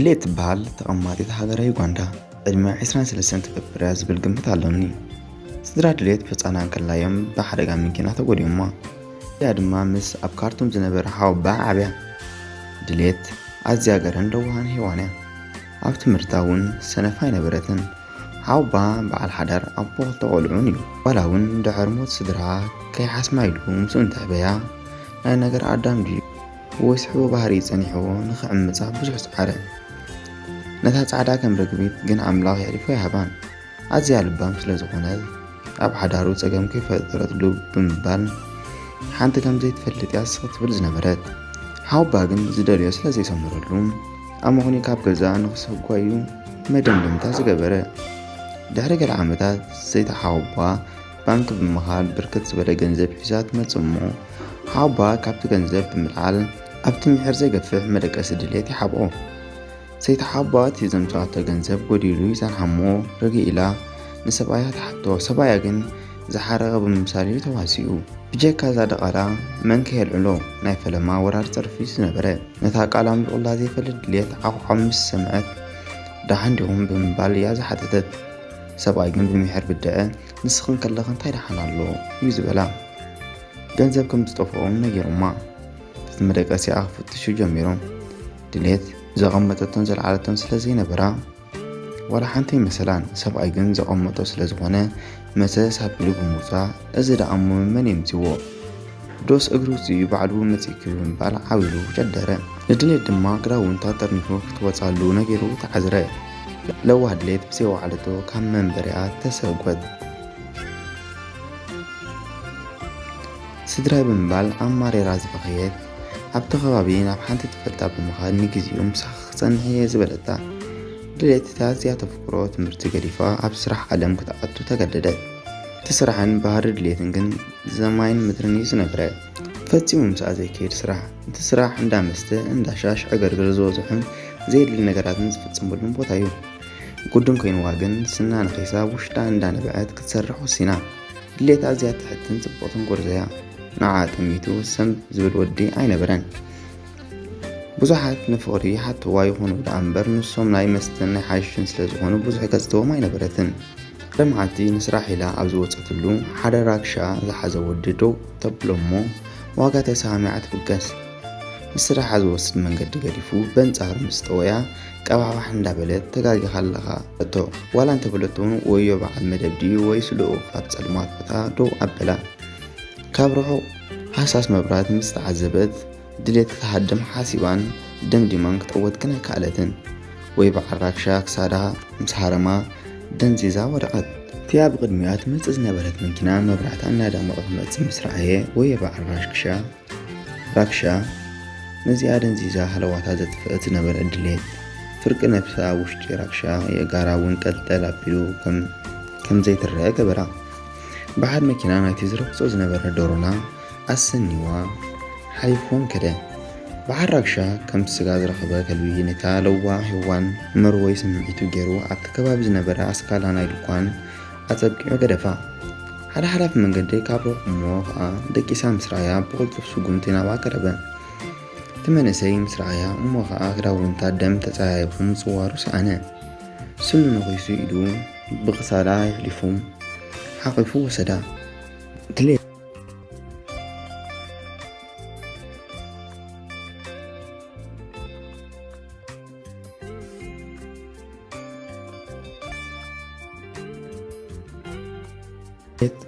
ድሌት ትበሃል ተቐማጢት ሃገረ ዩጋንዳ ዕድመ ዕስራን ሰለስተን ትገብር እያ ዝብል ግምት ኣሎኒ። ስድራ ድሌት ብህጻና እንከላ'ዮም ብሓደጋ መኪና ተጎዲኦማ። እዚኣ ድማ ምስ ኣብ ካርቱም ዝነበረ ሓወባ ዓብያ። ድሌት ኣዝያ ገረን ለዋህን ሄዋን እያ። ኣብ ትምህርታ እውን ሰነፍ ኣይነበረትን። ሓወባ በዓል ሓዳር ኣቦ ክልተ ቆልዑን እዩ። ዋላ እውን ድሕሪ ሞት ስድራ ከይሓስማ ኢሉ ምስኡ እንተሕበያ ናይ ነገር ኣዳም ድዩ ወይስ ሕቦ ባህሪ ጸኒሕዎ ንኽዕምጻ ብዙሕ ጸዓረ። ነታ ጻዕዳ ከም ርግቢት ግን ኣምላኽ የሕሊፉ ኣይሃባን። ኣዝያ ልባም ስለ ዝኾነት ኣብ ሓዳሩ ጸገም ከይፈጠረትሉ ብምባል ሓንቲ ከም ዘይትፈልጥ እያ ስቕ ትብል ዝነበረት። ሓወባ ግን ዝደልዮ ስለ ዘይሰመረሉ ኣመኽንዩ ካብ ገዛ ንኽሰጓ እዩ መደምደምታ ዝገበረ። ድሕሪ ገለ ዓመታት ሰይቲ ሓወባ ባንክ ብምኻድ ብርክት ዝበለ ገንዘብ ሒዛ ትመጽእ እሞ ሓወባ ካብቲ ገንዘብ ብምልዓል ኣብቲ ምሒር ዘይገፍሕ መደቀሲ ድሌት ይሓብኦ። ሰይቲ ሓወባ እቲ ዘምጽኣቶ ገንዘብ ጎዲሉ ይጸንሓ እሞ ርግእ ኢላ ንሰብኣያ ትሓቶ። ሰብኣያ ግን ዝሓረቐ ብምምሳል እዩ ተዋሲኡ። ብጀካ እዛ ደቓላ መን ከየልዕሎ ናይ ፈለማ ወራር ጸርፊ ዝነበረ። ነታ ቃል ኣምልቑላ ዘይፈልጥ ድሌት ዓኹዓኹ ምስ ሰምዐት ደሓን ዲኹም ብምባል እያ ዝሓተተት። ሰብኣይ ግን ብምሒር ብድዐ ንስኽን ከለኽን እንታይ ደሓን ኣሎ እዩ ዝበላ። ገንዘብ ከም ዝጠፍኦም ነጊሮማ። እቲ መደቀሲኣ ክፍትሹ ጀሚሮም። ድሌት ዘቐመጠቶን ዘልዓለቶን ስለ ዘይነበራ ዋላ ሓንቲ ኣይመሰላን። ሰብኣይ ግን ዘቐመጦ ስለ ዝኾነ መሰስ ኣቢሉ ብምውጻእ እዚ ደኣ እሞ መን የምጺዎ? ዶስ እግሪ ውጽኡ ባዕሉ መጺእኪ ብምባል ዓው ኢሉ ጨደረ። ንድሌት ድማ ክዳውንታ ጠርኒፉ ክትወጻሉ ነጊሩ ተዓዝረ። ለዋህ ድሌት ብዘይወዓለቶ ካብ መንበሪኣ ተሰጎት። ስድራይ ብምባል ኣማሪራ ዝበኸየት ኣብቲ ከባቢ ናብ ሓንቲ ትፈልጣ ብምኻድ ንግዜኡ ምሳኺ ክጸንሕ እየ ዝበለታ ድሌት እታ ኣዝያ ተፍቅሮ ትምህርቲ ገዲፋ ኣብ ስራሕ ዓለም ክትኣቱ ተገደደት። እቲ ስራሕን ባህሪ ድሌትን ግን ዘማይን ምድርን እዩ ዝነብረ። ፈጺሙ ምሳኣ ዘይከይድ ስራሕ። እቲ ስራሕ እንዳ መስተ፣ እንዳ ሻሽ፣ ዕግርግር ዝበዝሖን ዘየድሊ ነገራትን ዝፍጸመሉን ቦታ እዩ። ጉድን ኮይንዋ ግን ስና ነኺሳ ውሽጣ እንዳነበዐት ክትሰርሕ ወሲና። ድሌት ኣዝያ ትሕትን ጽብቕትን ጎርዞ እያ። ንዓኣ ጠሚቱ ሰም ዝብል ወዲ ኣይነበረን። ብዙሓት ንፍቕሪ ይሓትዋ ይኹኑ ደኣ እምበር ንሶም ናይ መስተን ናይ ሓሽሽን ስለ ዝኾኑ ብዙሕ ገጽትዎም ኣይነበረትን። ሓደ መዓልቲ ንስራሕ ኢላ ኣብ ዝወጸትሉ ሓደ ራክሻ ዝሓዘ ወዲ ደው ተብሎ እሞ ዋጋ ተሰማሚዓ ትብገስ። ንስራሓ ዝወስድ መንገዲ ገዲፉ በንጻሩ ምስ ጠወያ ቀባሕባሕ እንዳበለት ተጋጊኻ ኣለኻ በለቶ። ዋላ እንተበለቶ እውን ወዮ በዓል መደብ ድዩ ወይስ ልኡኽ ኣብ ጸልማት ቦታ ደው ኣበላ። ካብ ርሑቕ ሃሳስ መብራት ምስ ተዓዘበት ድሌት ክትሃድም ሓሲባን ደምዲማን ክትዕወት ግን ኣይከኣለትን። ወይ በዓል ራክሻ ክሳዳ ምስ ሃረማ ደንዚዛ ወደቐት። እቲኣ ብቕድሚኣ ትመጽእ ዝነበረት መኪና መብራህታ እናደመቐ ክመጽእ ምስ ረኣየ ወይ በዓል ራክሻ ራክሻ ነዚኣ ደንዚዛ ሃለዋታ ዘጥፍአት ዝነበረ ድሌት ፍርቂ ነብሳ ኣብ ውሽጢ ራክሻ የእጋራ እውን ጠልጠል ኣቢሉ ከም ከም ዘይትረአ ገበራ። በዓል መኪና ናይቲ ዝረግጾ ዝነበረ ዶሮና ኣሰኒዋ ሓሊፍወን ከደ። በዓል ራክሻ ከም ስጋ ዝረኸበ ከልቢ ነታ ለዋህ ሄዋን መርወይ ስምዒቱ ገይሩ ኣብቲ ከባቢ ዝነበረ ኣስካላ ናይ ድኳን ኣጸብቂዑ ገደፋ። ሓደ ሓላፊ መንገዲ ካብ ርሑቕ እሞ ኸኣ ደቂሳ ምስ ረኣያ ብቕልጡፍ ስጉምቲ ናብኣ ቀረበ። እቲ መንእሰይ ምስ ረኣያ እሞ ኸኣ ክዳውንታ ደም ተጸሃይኹ ምጽዋሩ ሰኣነ። ስኑ ነኺሱ ኢዱ ብኽሳዳ የሕሊፉ ሓቒፉ ወሰዳ። ድሌት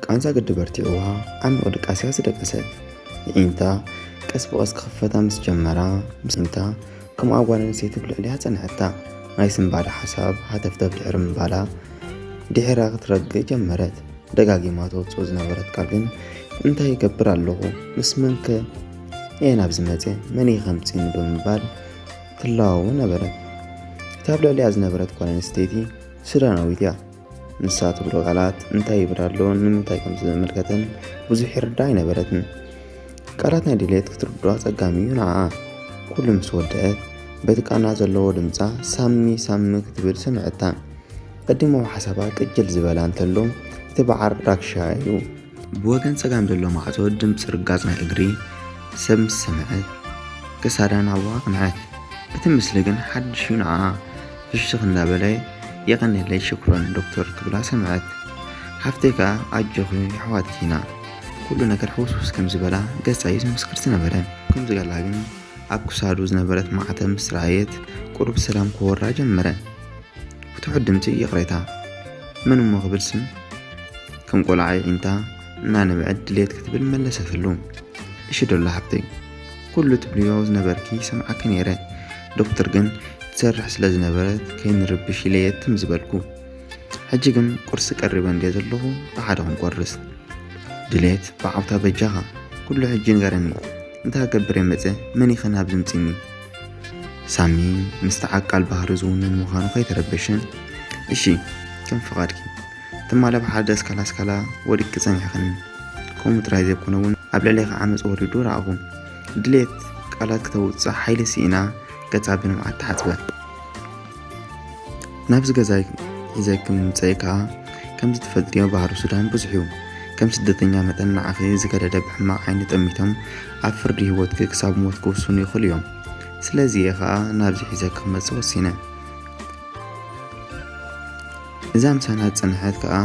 ቃንዛ ግዲ በርቲዕዋ ዓሚቕ ድቃስ እያ ዝደቀሰት። የዒንታ ቀስ ብቐስ ክኽፈታ ምስ ጀመራ፣ ምስ ኣዒንታ ከምኣ ጓል ኣንስተይቲ ኣብ ልዕሊኣ ጸንሐታ። ናይ ስንባደ ሓሳብ ሃተፍተፍ ድሕሪ ምባላ ድሒራ ክትረግእ ጀመረት። ደጋጊማ ተውጽኦ ዝነበረት ቃል ግን እንታይ ይገብር ኣለኹ? ምስ መንከ እየ ናብዚ መጽየ? መን እዩ ከምጽኒ? ብምባል ትለዋወጥ ነበረት። እታ ኣብ ልዕሊኣ ዝነበረት ጓል ኣንስተይቲ ሱዳናዊት እያ። ንሳ ትብሎ ቃላት እንታይ ይብል ኣሎ፣ ንምንታይ ከም ዝምልከተን ብዙሕ ይርዳ ኣይነበረትን። ቃላት ናይ ድሌት ክትርድኦ ኣጸጋሚ እዩ ንዓኣ። ኩሉ ምስ ወደአት በቲ ቃና ዘለዎ ድምጻ ሳሚ ሳሚ ክትብል ሰምዐታ። ቀዲሞም ሓሳባ ቅጅል ዝበላ እንተሎ እቲ በዓል ራክሻ እዩ። ብወገን ጸጋም ዘሎ ማዕጾ ድምጺ ርጋጽ ናይ እግሪ ሰብ ምስ ሰምዐት ክሳዳ ናብኡ ኣቕንዐት። እቲ ምስሊ ግን ሓድሽ እዩ ንዓኣ። ፍሽኽ እንዳበለ፣ "የቐንየለይ ሽክሮን ዶክተር" ክብላ ሰምዐት። ሓፍተይ ከኣ፣ "ኣጆኺ፣ የሕዋትኪ ኢና፣ ኩሉ ነገር ሕውስውስ" ከም ዝበላ ገጻ እዩ ዝምስክር ዝነበረ። ከምዚ ገላ ግን ኣብ ክሳዱ ዝነበረት ማዕተብ ምስ ረኣየት፣ ቁሩብ ሰላም ክወራ ጀመረ። ብትሑት ድምጺ፣ "ይቕሬታ፣ መን እሞ?" ክብል ስም ከም ቆልዓ ይዒንታ እናነብዐት ድሌት ክትብል መለሰትሉ። "እሺ ዶላ ሓፍተይ፣ ኩሉ ትብልዮ ዝነበርኪ ሰምዓኪ ነይረ። ዶክተር ግን ትሰርሕ ስለ ዝነበረት ከይንርብሽ ኢለ እየ ትም ዝበልኩ። ሕጂ ግን ቁርሲ ቀሪበ እንድየ ዘለኹ፣ ብሓደ ክንቆርስ." ድሌት፣ "ብዓውታ በጃኻ፣ ኩሉ ሕጂ ንገረኒ፣ እንታይ ክገብር እየ መጸ? መን ኢኸ ናብ ዝምጺኒ?" ሳሚ ምስቲ ዓቃል ባህሪ ዝውንን ምዃኑ ከይተረበሸ፣ "እሺ፣ ከም ፍቓድኪ። ትማሊ ኣብ ሓደ ኣስካላ ኣስካላ ወዲቅኪ ጸኒሕክኒ። ከምኡ ጥራይ ዘይኮነ እውን ኣብ ልዕሌኺ ዓመጽ ወሪዱ ረኣኹ።" ድሌት ቃላት ክተውጽእ ሓይሊ ስኢና ገጻ ብንብዓት ተሓጽበ። "ናብዚ ገዛይ ሒዘኪ ምምጸይ ከኣ ከምዚ ትፈልጥዮ ባህሪ ሱዳን ብዙሕ እዩ። ከም ስደተኛ መጠን ንዓኺ ዝገደደ ብሕማቕ ዓይኒ ጠሚቶም ኣብ ፍርዲ ህይወትኪ ክሳብ ሞት ክውስኑ ይኽእሉ እዮም። ስለዚ እየ ከኣ ናብዚ ሒዘኪ ክመጽእ ወሲነ። እዛ ምሳና ዝጸንሐት ከኣ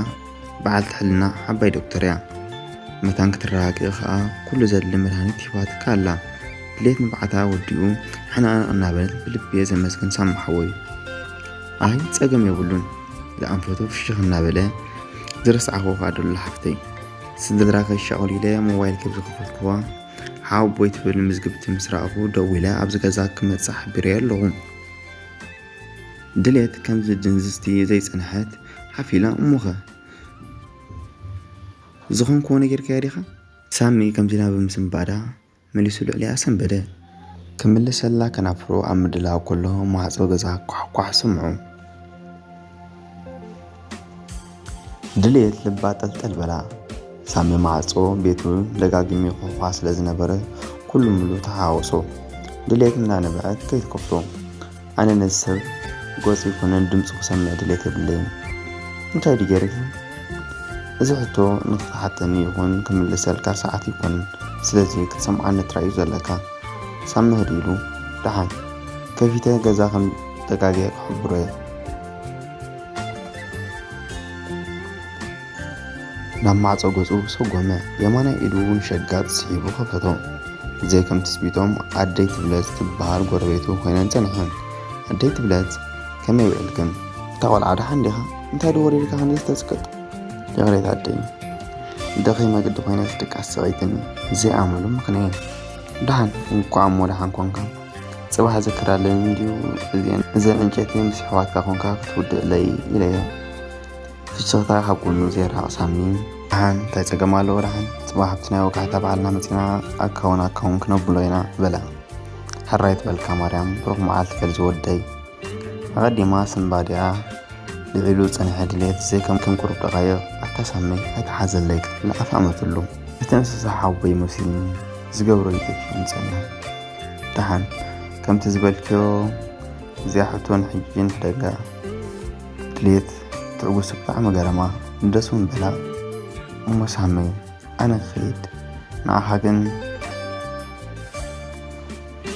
በዓልቲ ሕልና ዓባይ ዶክተር እያ። መታን ክትረጋግኢ ከኣ ኩሉ ዘድሊ መድሃኒት ሂባትካ ኣላ።" ድሌት ንብዓታ ወዲኡ ሕንቕንቕ እናበለት፣ "ብልቢ እየ ዘመስግን ሳሚ ሓወይ። ኣይ ጸገም የብሉን" ዝኣንፈቱ ፍሽኽ እናበለ፣ "ዝረሳዕኹ ከኣ ዶላ ሓፍተይ፣ ስድራ ከይሻቐሉ ኢለ ሞባይል ከብ ዝኸፈትኩዋ ሓወቦይ ትብል ምዝግብቲ ምስ ረኣኹ ደዊለ ኣብዚ ገዛ ክመጽእ ሓቢረዮ ኣለኹ።" ድሌት ከምዚ ድንዝዝቲ ዘይጸንሐት ሓፍ ኢላ፣ "እሞኸ ዝኾንክዎ ነጊርካያ ዲኻ?" ሳሚ ከምዚ ኢላ ብምስንባዳ መሊሱ ልዕሊኣ ሰንበደ። ክምልሰላ ከናፍሮ ኣብ ምድላው ከሎ ማዕጾ ገዛ ኳሕኳሕ ሰምዑ። ድሌት ልባ ጠልጠል በላ። ሳሚ ማዕጾ ቤቱ ደጋጊሙ ይኳሕኳሕ ስለ ዝነበረ ኩሉ ምሉ ተሓዋወሶ። ድሌት እንዳነበዐት ከይትከፍቶ። ኣነ ነዚ ሰብ ገጹ ይኹን ድምጹ ክሰምዕ ድሌት የብለይን። እንታይ ድዩ ገይረኪ? እዚ ሕቶ ንክትሓተኒ ይኹን ክምልሰልካ ሰዓት ይኮንን። ስለዚ ክትሰምዓኒ ጥራይ እዩ ዘለካ። ሳሚ ህድእ ኢሉ፣ ደሓን፣ ከፊተ ገዛ ከም ተጋግየ ክሕብሮ እየ። ናብ ማዕጾ ገጹ ሰጎመ። የማናይ ኢዱ ንሸጋጥ ስሒቡ ከፈቶ። ብዘይ ከም ትጽቢቶም ኣደይ ትብለጽ ትበሃል ጎረቤቱ ኮይነን ጸኒሐን። ኣደይ ትብለጽ፣ ከመይ ውዒልክን? እታ ቆልዓ ደሓን ዲኻ? እንታይ ድዩ ወሪድካ ክንደይ ዝተጽቅጥ? ይቕሬታ ኣደይ። ደኺመ ግዲ ኮይነ ድቃስ ስቒትኒ። ዘይኣመሉ ምኽንያት። ደሓን፣ እንኳዕ እሞ ደሓን ኮንካ። ጽባሕ ዝክር ኣለኒ እንድዩ፣ እዘን፣ እዘን ዕንጨይቲ ምስ ኣሕዋትካ ኮንካ ክትውድእለይ ኢለዮ። ፍሽኽታ ካብ ጎኑ ዘይረሓቕ ሳሚ፣ ደሓን እንታይ ጸገም ኣለዎ ደሓን? ጽባሕ ኣብቲ ናይ ወጋሕታ በዓልና መጺና ኣካውን ኣካውን ክነብሎ ኢና በለ። ሕራይ ትበልካ ማርያም፣ ብሩኽ መዓልቲ በል ዝወደይ። ኣቐዲማ ስንባዲኣ ልዒሉ ዝጸንሐ ድሌት ዘይከም ከም ቁሩብ ደቓይቕ፣ ኣታ ሳሚ ኣይትሓዘለይ ክትብል ኣፍ ኣመትሉ። እቲ እንስሳ ሓወይ መሲሉኒ፣ ዝገብሮ ይጠፍእኒ ጸኒሑ። ደሓን ከምቲ ዝበልክዮ እዚኣ ሕቶ ንሕጂ ንሕደጋ። ድሌት ትዕጉስ ብጣዕሚ ገረማ። ደስ እውን በላ። እሞ ሳሚ፣ ኣነ ክኸይድ፣ ንዓኻ ግን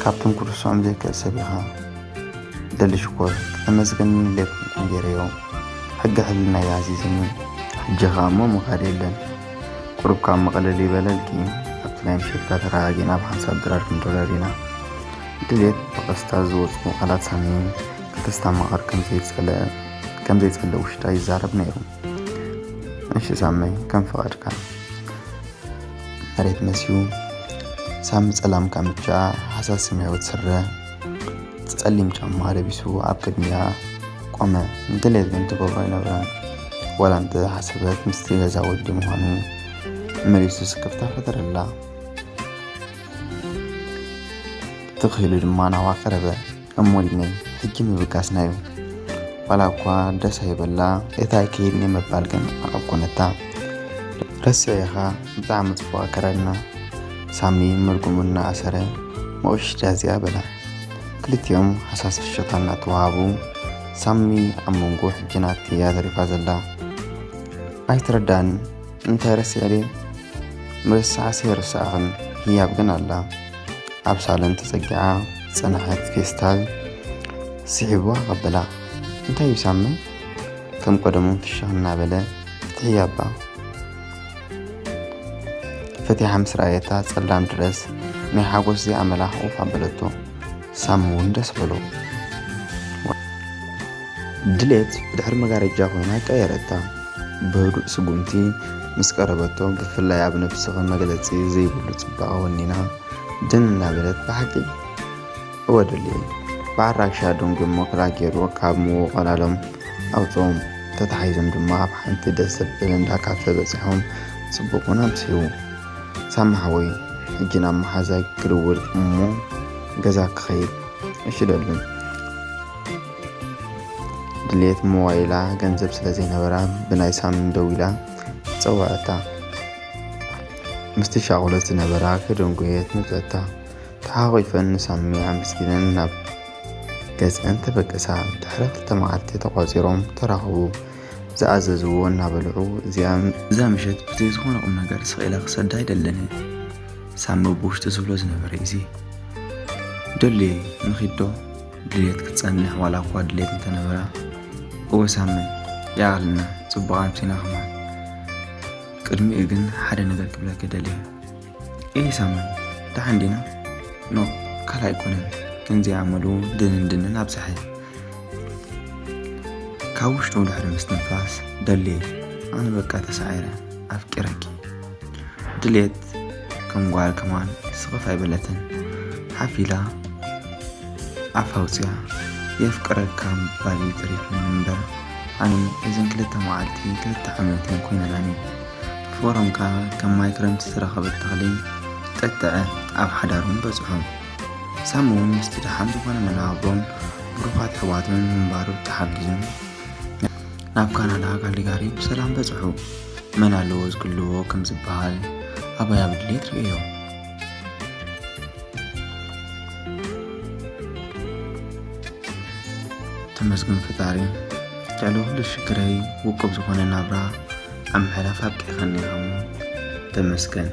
ካብቶም ክርስዖም ዘይክእል ሰብ ኢኻ። ደሊ ሽኮር፣ ክተመስገን ሌት ገይረዮ። ሕጊ ሕልናይ ኣዚዝኒ። ሕጂ ኸኣ እሞ ምኻድ የለን። ቁሩብ ካብ መቐለሊ ይበለልኪ፣ ኣብቲ ናይ ምሸትካ ተረጋጊና ብሓንሳብ ድራር ክንድረር ኢና። ድሌት ብቐስታ ዝወጹ ቃላት ሳሚ ከተስተማቕር ከም ዘይጸለ-፣ ከም ዘይጸለ ውሽጣ ይዛረብ ነይሩ። እሺ ሳመይ፣ ከም ፍቓድካ። መሬት መስዩ፣ ሳሚ ጸላም ካምቻ፣ ሃሳስ ሰማያዊ ስረ፣ ጸሊም ጫማ ለቢሱ ኣብ ቅድሚኣ ቆመ። ድሌት ግን ትገብሮ ኣይነበረን። ዋላ እንተ ሓሰበት፣ ምስቲ ገዛ ወዲ ምዃኑ መሊሱ ስክፍታ ፈጠረላ። ትኽ ኢሉ ድማ ናብኣ ቀረበ። እሞ ኢድነይ፣ ሕጂ ምብጋስና እዩ። ዋላ እኳ ደስ ኣይበላ፣ እታ ኣይከይድን እየ ምባል ግን ኣቐብ ኮነታ። ረሲዐ ኢኻ፣ ብጣዕሚ ጽቡቕ ኣከዳድና። ሳሚ መልጉሙ እናኣሰረ፣ "መቑሽዳ እዚኣ" በላ። ክልቲኦም ሃሳስ ፍሽኽታ እናተዋሃቡ፣ ሳሚ፣ "ኣብ መንጎ ሕጂ ናትኪ እያ ተሪፋ ዘላ። ኣይትረዳእን፣ እንታይ ረሲዐ ድየ? ምርሳዕስ ኣይረሳዕኽን፣ ህያብ ግን ኣላ።" ኣብ ሳሎን ተጸጊዓ ዝጸንሐት ፌስታል ስሒቡ ኣቐበላ። "እንታይ እዩ ሳሚ?" ከም ቀደሙ ፍሽኽ እናበለ፣ "ፍትሒ እያ እባ?" ፈቲሓ ምስ ረኣየታ፣ ጸላም ድረስ ናይ ሓጎስ ዘይኣመላ ሕቑፍ ኣበለቶ። ሳሚ እውን ደስ በሎ። ድሌት ብድሕሪ መጋረጃ ኮይና ቀየረታ። ብህዱእ ስጉምቲ ምስ ቀረበቶ፣ ብፍላይ ኣብ ነብስኺ መግለጺ ዘይብሉ ጽባቐ ወኒና፣ ድን እናበለት፣ "ብሓቂ?" "እወ፣ ደልየ። ብዓራግሻ ደንጎ ሞክላ ገይሩ ካብ ምውቕላሎም ኣውፅኦም። ተታሒዞም ድማ ኣብ ሓንቲ ደስ ዘብል እንዳ ካፈ በፂሖም። ፅቡቕ እውን ኣምስዩ። ሳሚ ሓወይ፣ ሕጂ ናብ መሓዛይ ክድውል እሞ ገዛ ክኸይድ። እሺ ደሉ?" ድሌት ሞባይላ ገንዘብ ስለ ዘይነበራ ብናይ ሳሚ ደዊላ ጸውዐታ። ምስቲ ሻቑሎት ዝነበራ ከደንጎየት መጸታ። ተሓቋቒፈን ንሳሚ ኣመስጊነን ናብ ገጸን ተበገሳ። ድሕሪ ክልተ መዓልቲ ተቋጺሮም ተራኸቡ። ዝኣዘዝዎ እናበልዑ፣ "እዚኣ፣ እዛ ምሸት ብዘይ ዝኾነ ቁም ነገር ስቕ ኢለ ክሰዳ ኣይደልን። ሳሚ ብውሽጡ ዝብሎ ዝነበረ እዩ እዚ። ደልየ ንኺድ ዶ?" ድሌት ክትጸንሕ ዋላ እኳ ድሌት እንተነበራ፣ "እወ ሳሚ፣ ይኣኽልና፣ ጽቡቕ ኣምሲና ከማን። ቅድሚኡ ግን ሓደ ነገር ክብለኪ ደልየ።" "እይ ሳሚ፣ ደሓን ዲና?" "ኖ፣ ካልእ ኣይኮነን፣ ክንዚ ኣመሉ ድንን ድንን ኣብዝሐ." ካብ ውሽጡ ድሕሪ ምስትንፋስ፣ "ደልየ፣ ኣነ በቃ ተሳዒረ፣ ኣፍቂረኪ።" ድሌት ከም ጓል ከማን ስኽፍ ኣይበለትን። ሓፍ ኢላ ኣፍ ኣውፅያ፣ "የፍቅረካ ምባል እዩ ተሪፉኒ እምበር፣ ኣነ እዘን ክልተ መዓልቲ ክልተ ዓመት እየን ኮይነናኒ። ፍቕሮም ከኣ ከም ማይ ክረምቲ ዝተረኸበት ተኽሊ ጠጥዐ፣ ኣብ ሓዳር እውን በፅሑ። ሳሚ እውን ምስቲ ደሓን ዝኾነ መነባብሮን ብሩኻት ኣሕዋቱን ምንባሩ ተሓጊዙ ናብ ካናዳ ካልጋሪ ብሰላም በፅሑ። መን ኣለዎ ዝክልዎ ከም ዝበሃል ኣባይ ኣብ ድሌት ርእዮ። ተመስገን ፈጣሪ፣ ልዕሊ ኩሉ ሽግረይ ውቁብ ዝኾነ ናብራ ኣብ ምሕላፍ ኣብቂዕካኒ ኢኻ እሞ ተመስገን።